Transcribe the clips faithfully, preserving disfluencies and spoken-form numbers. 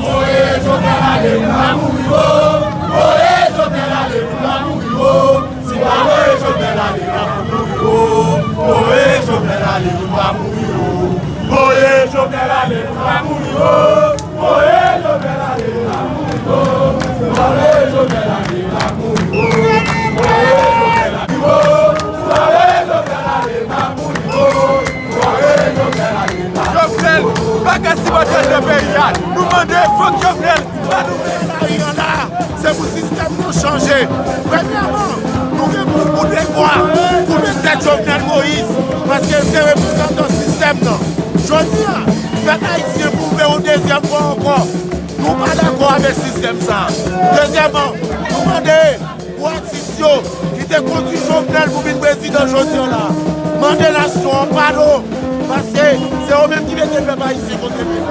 Voye Jovenel ale, nou pa mouri, o! Voye Jovenel ale, nou pa mouri, o! Si pa voye Jovenel ale, n ap mouri, o! Voye Jovenel ale, nou pa mouri, o! Voye Jovenel ale, nou pa mouri, o! Voye Jovenel ale, nou pa mouri, o! Voye Jovenel ale, nou pa mouri, o! Voye Jovenel ale, nou pa mouri, o! Voye Jovenel ale, nou pa mouri, o! Voye Jovenel ale, nou pa mouri, o! Jovenel pa ka sipòte nan peyi a. Nou mande fòk Jovenel pa nou mete lari an la. Se pou sistèm nou chanje. Premyèman, nou gen pou bout egwa pou met tèt Jovenel Moïse, paske l se reprezantan sistèm nan. Jodi a, pèp ayisyen pwouve yon dezyèm fwa ankò, nou pa dakò avèk sistèm sa a. Dezyèmman, nou mande pou atis yo ki te kondui Jovenel pou vin prezidan jodi a la, mande nasyon an padon, paske se yo menm ki mete pèp ayisyen kote l ye.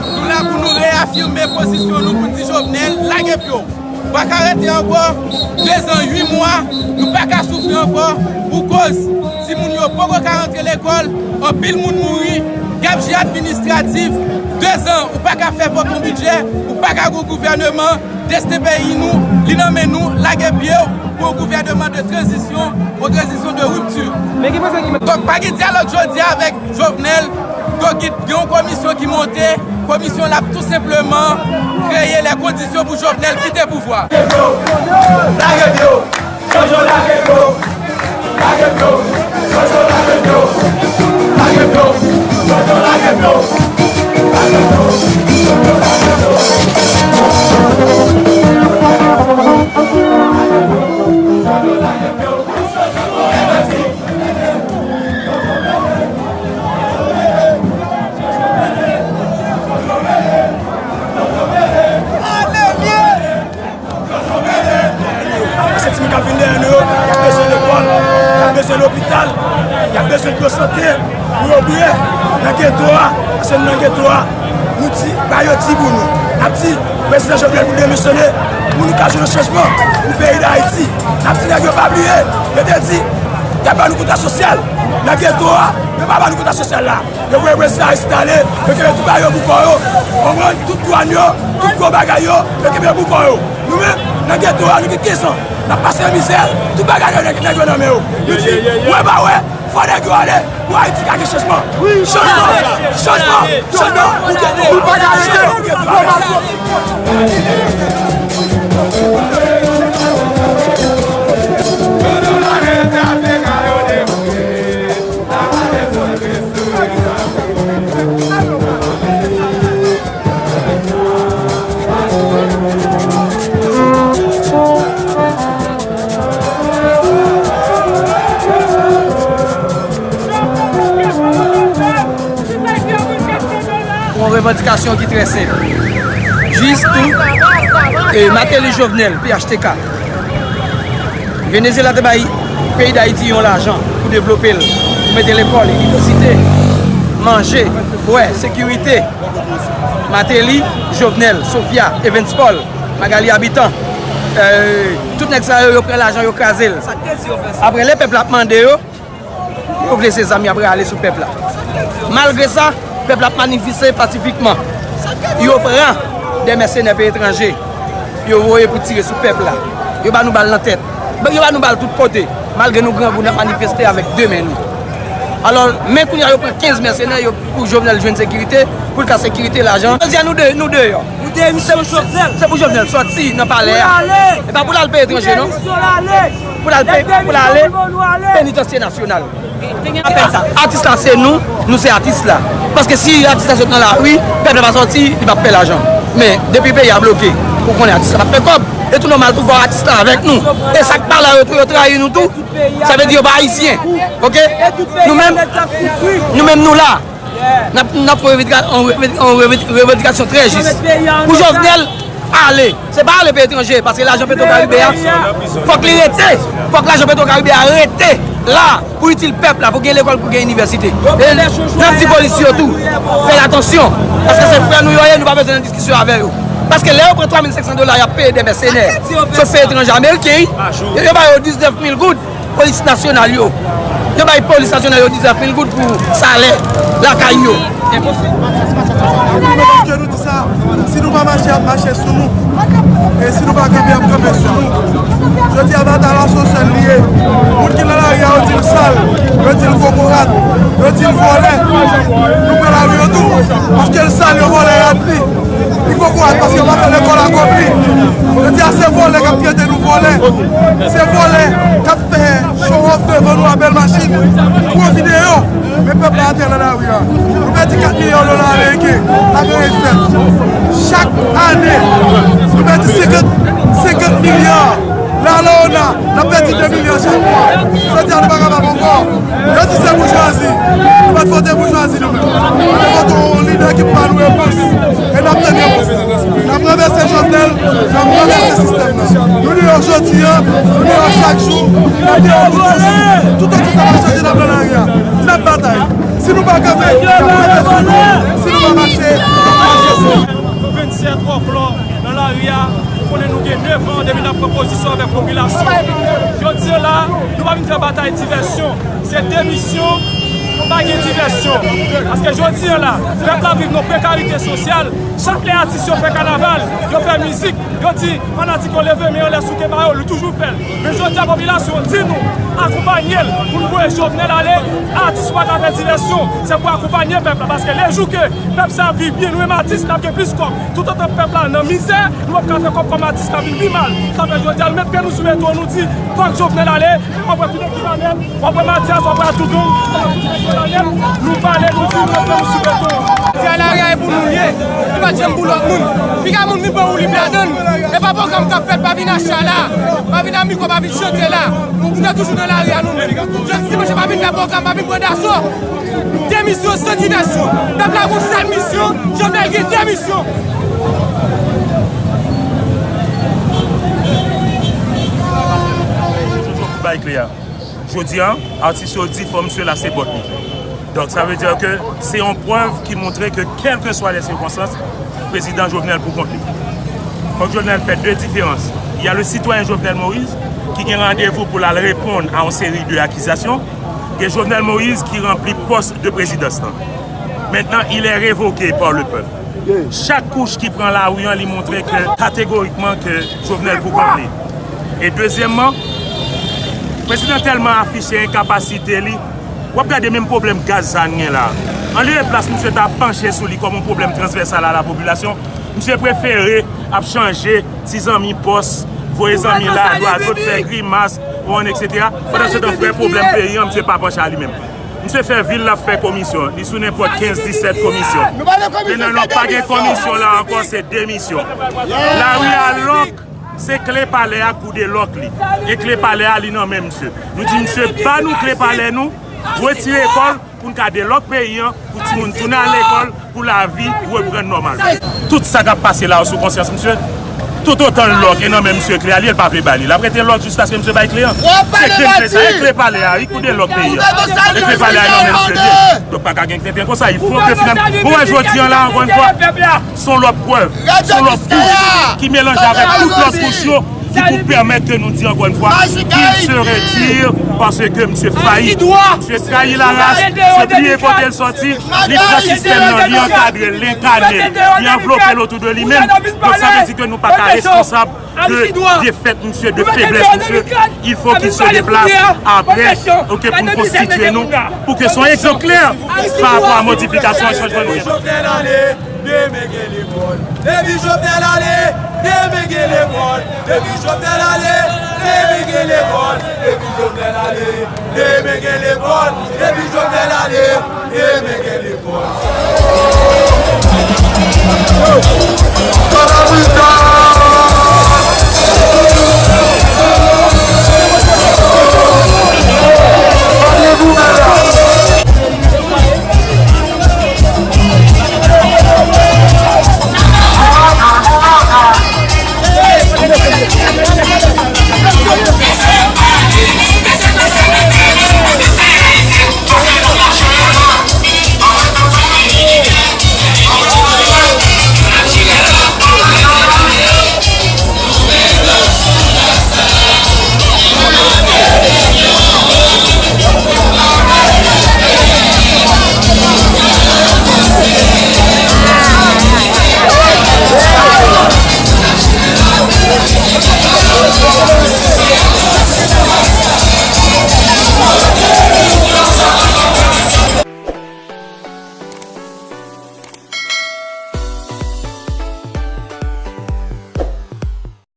Nou la pou nou reyafime pozisyon nou pou n di Jovenel lage pye w. Pa ka rete ankò, dezan uit mwa, nou pa ka soufri ankò, pou koz timoun yo poko ka rantre lekòl, anpil moun mouri, gabji administratif, dezan ou pa ka fè vòt yon bidjè, ou pa ka gen yon gouvèneman, desten peyi nou, li nan men nou, lage pye w pou yon gouvèneman de tranzisyon, yon tranzisyon de ripti. Donk, pa gen dyalòg jodi a avèk Jovenel, donk gen yon komisyon ki monte, komisyon la ap tou senpleman kreye lè kondisyon pou Jovenel kite pouvwa. Lage pye w! Jojo lage pye w! Lage pye w! Jojo lage pye w! Lage pye w! Jojo lage pye w! Lage pye w! Jojo lage pye w! Paske timoun k ap vin dèyè nou yo, y ap bezwen lekòl, y ap bezwen lopital, y ap bezwen dlo sante pou yo byen nan geto a. Paske nou nan geto a, nou di, ba yo di pou nou. N ap di, Prezidan Jovenel pou demisyone, pou nou ka jwenn yon chanjman pou peyi Dayiti. N ap di nèg yo pa bliye, yo te di, y ap ba nou kontra sosyal nan geto a, yo pa ba nou kontra sosyal la. Yo voye prezidan Aristide ale, yo kenbe tout bagay yo pou kò yo. Konprann? Tout dwàn yo, tout gwo bagay yo, yo kenbe yo pou kò yo. Nou menm, nan geto a, nou gen kenz an, n ap pase mizè, tout bagay yo nèg, nèg yo nan men yo. Nou di, wè pa wè, fò nèg yo ale, pou Ayiti ka gen chanjman. Chanjman, chanjman, chanjman, pou geto a. Chanjman pou geto a. Yon revandikasyon ki trè senp. Jis tou, e, Martelly Jovenel, P H T K. Venezyela te bay peyi Dayiti yon lajan pou devlope l, pou mete lekòl, inivèsite, manje, bwè, sekirite. Martelly, Jovenel, Sofia, Evens Paul, Magali Habitant, euh, tout nèg sa yo, yo pran lajan, yo kraze l. Apre, lè pèp la ap mande yo, yo vle se zam y ap rale sou pèp la. Malgre sa, pèp la ap manifeste pasifikman. Yo pran de mèsenè peyi etranje. Yo voye pou tire sou pèp la. Yo ba nou bal nan tèt. Yo ba nou bal tout kote. Malgre nou grangou, n ap manifeste avèk de men nou. Alò, men kounye a yo pran kenz mèsenè yo pou Jovenel jwenn sekirite, pou l ka sekirite lajan. Jodi a nou de, nou deyò. Pou demisyon Jovenel. Se pou Jovenel sòti nan palè a. Pou l ale. E pa pou l al peyi etranje, non. Pou demisyon l ale. Pou l al peyi, pou l ale penitansye nasyonal. Atis la se nou, nou se atis la. Paske si atis la sot nan lari, pèp la pa sòti, li p ap fè lajan. Men, depi peyi a bloke, ou konnen atis la p ap fè kòb. E tou nòmal tou fò atis la avèk nou. E sa k pa la yo tou, yo trayi nou tou. Sa vle di yo pa ayisyen. Oke? Nou menm, nou menm nou la. N ap, n ap fè yon revendika-, yon reven-, yon reven-, revandikasyon trè jis. Pou Jovenel ale. Se pa ale peyi etranje, paske lajan Petro Karibe a, fòk li rete. Fòk lajan Petro Karibe a rete la pou itil pèp la, pou gen lekòl, pou gen inivèsite. E n ap di polis yo tou, fè atansyon, paske se frè nou yo ye, nou pa bezwen nan diskisyon avè yo. Paske lè yo pran twa mil senk san dola, y ap peye de mèsenè sot peyi etranje, ameriken, wi. Yo, yo ba yo diznèf mil goud. Polis nasyonal yo. Yo bay polis nasyonal yo diznèf mil goud pou salè lakay yo. Paske nou di sa, si nou pa mache, y ap mache sou nou. E si nou pa kanpe, y ap kanpe sou nou. Jodi a, batay la se yon sèl li ye. Moun ki nan lari a, yo di l sal, yo di l kokorat, yo di l vòlè. Nou pran lari yo tou. Paske l sal, yo vòlè rad li. Li kokorat paske yo pa fè lekòl akompli. Jodi a, se vòlè k ap trete nou vòlè. Se vòlè k ap fè show off devan nou a bèl machin, gwo videyo. Men pèp la atè nan lari a. Nou pèdi kat milya dola ameriken, pa gen anyen k fèt. Chak ane, nou pèdi senkant, senkant milya. La, la, la, n ap pèdi de milya chak mwa. Jodi a, nou pa kapab ankò. Yo di se boujwazi. Nou pa t vote boujwazi nou menm. Nou te vote yon lidè ki ba nou repons. E n ap tann repons la. N ap ranvèse Jovenel, n ap ranvèse sistèm nan. Nou deyò jodi a, nou deyò chak jou, n ap deyò pou toujou. Toutotan sa pa chanje, n ap nan lari a. N ap batay. Si nou pa kanpe, n ap kanpe sou nou. Si nou pa mache, n ap mache sou nou. Vennsèt wòklò nan lari a, ou konnen nou gen nèf an depi n ap pran pozisyon avèk popilasyon. Jodi a la, nou pa vin fè batay divèsyon. Se demisyon, nou pa gen divèsyon. Paske jodi a la, pèp la viv nan prekarite sosyal. Chak lè atis yo fè kanaval, yo fè mizik, yo di fanatik yo leve men anlè, souke ba yo, li toujou fè l. Men jodi a, popilasyon di nou akonpanye l pou n voye Jovenel ale, atis yo pa ka fè divèsyon, se pou akonpanye pèp la, paske lè jou ke pèp sa ap viv byen, nou menm atis, n ap gen plis kòb. Toutotan pèp la nan mizè, nou p ap ka fè kòb kòm atis, n ap vin pi mal. Sa fè jodi a, nou met pye nou sou beton, nou di, fòk Jovenel ale, men w ap wè tout ekip anèt, w ap wè Mathias, w ap wè Adoudou, w ap wè tout ekip anèt, nou pale, nou di, nou met pye nou sou beton. Se a lari a e pou nou l ye, li pa t janm pou lòt moun. Piga moun vin pran woulib ladan l. E pa pwogram k ap fèt, pa vin acha la, pa vin amikò, pa vin chante la. Nou te toujou nan lari a nou menm. Jodi dimanch, pa vin fè pwogram, pa vin pran daso. Demisyon san divèsyon. Pèp la gon sèl misyon, Jovenel gen de misyon. Bay kle a. Jodi a, atis yo di fò misye lase bòt li. Donk, sa vle di ke se yon prèv ki montre ke, kèlkeswa lè sikonstans, prezidan Jovenel pou kont li. Fòk Jovenel fè de diferans. Il y a le citoyen Jovenel Moïse ki gen randevou pou l al reponn a yon seri de akizasyon. Gen Jovenel Moïse ki ranpli pòs de prezidans lan. Maintenant, il est révoqué par le peuple. Chak kouch ki pran lari an, li montre ke kategorikman ke Jovenel pou kont li. E dezyèmman, prezidan tèlman afiche enkapasite li, w ap gade menm pwoblèm gaz sa n gen la. Anlye plas misye ta panche sou li kòm yon pwoblèm transvèsal a la popilasyon, misye prefere ap chanje ti zanmi pòs, voye zanmi la, dwa dot, fè grimas, on, et cetera. Pandan se tan, vrè pwoblèm peyi an, misye pa panche a li menm. Misye fè vil l ap fè komisyon. Li sou nenpòt kenz, disèt komisyon. Mennen non, pa gen komisyon la ankò, se demisyon. Lari a long, se kle palè a, kou de lòk li. E kle palè a, li nan men misye. Nou di misye, ba nou kle palè nou, retire kò l pou n ka delòk peyi an, pou timoun tounen al lekòl, pou lavi reprann nòmal. Tout sa k ap pase la yo sou konsyans misye. Toutotan l lòk e nan men misye kle a, li, l pa vle ba li. L ap rete lòk jiskaske misye bay kle an. Se kle misye sa, e kle palè a, wi, kou de lòk peyi a. E kle palè a nan men misye li ye. Donk pa ka gen tenten konsa, il faut que finalman, ou wè jodi an la, ankò yon fwa, se yon lòt prèv, se yon lòt kouch ki melanje avèk tout lòt kouch yo. Ki pou pèmèt ke nou di ankò yon fwa, qu'il se retire, paske misye fayi. Misye trayi laras, misye bliye kote l sòti, li pran sistèm nan, li ankadre l, li enkadre l, li anvlope l otou de li menm. Donk sa vle di ke nou pa ka responsab de defèt misye, de feblès misye. Il faut qu'il se déplace après, ok, pou nou konstitye nou, pou ke se yon egzanp klè pa rapò a modifikasyon e chanjman nou gen. Demen gen lekòl. Depi Jovenel ale, demen gen lekòl. Depi Jovenel ale, demen gen lekòl. Depi Jovenel ale, demen gen lekòl. Depi Jovenel ale, demen gen lekòl.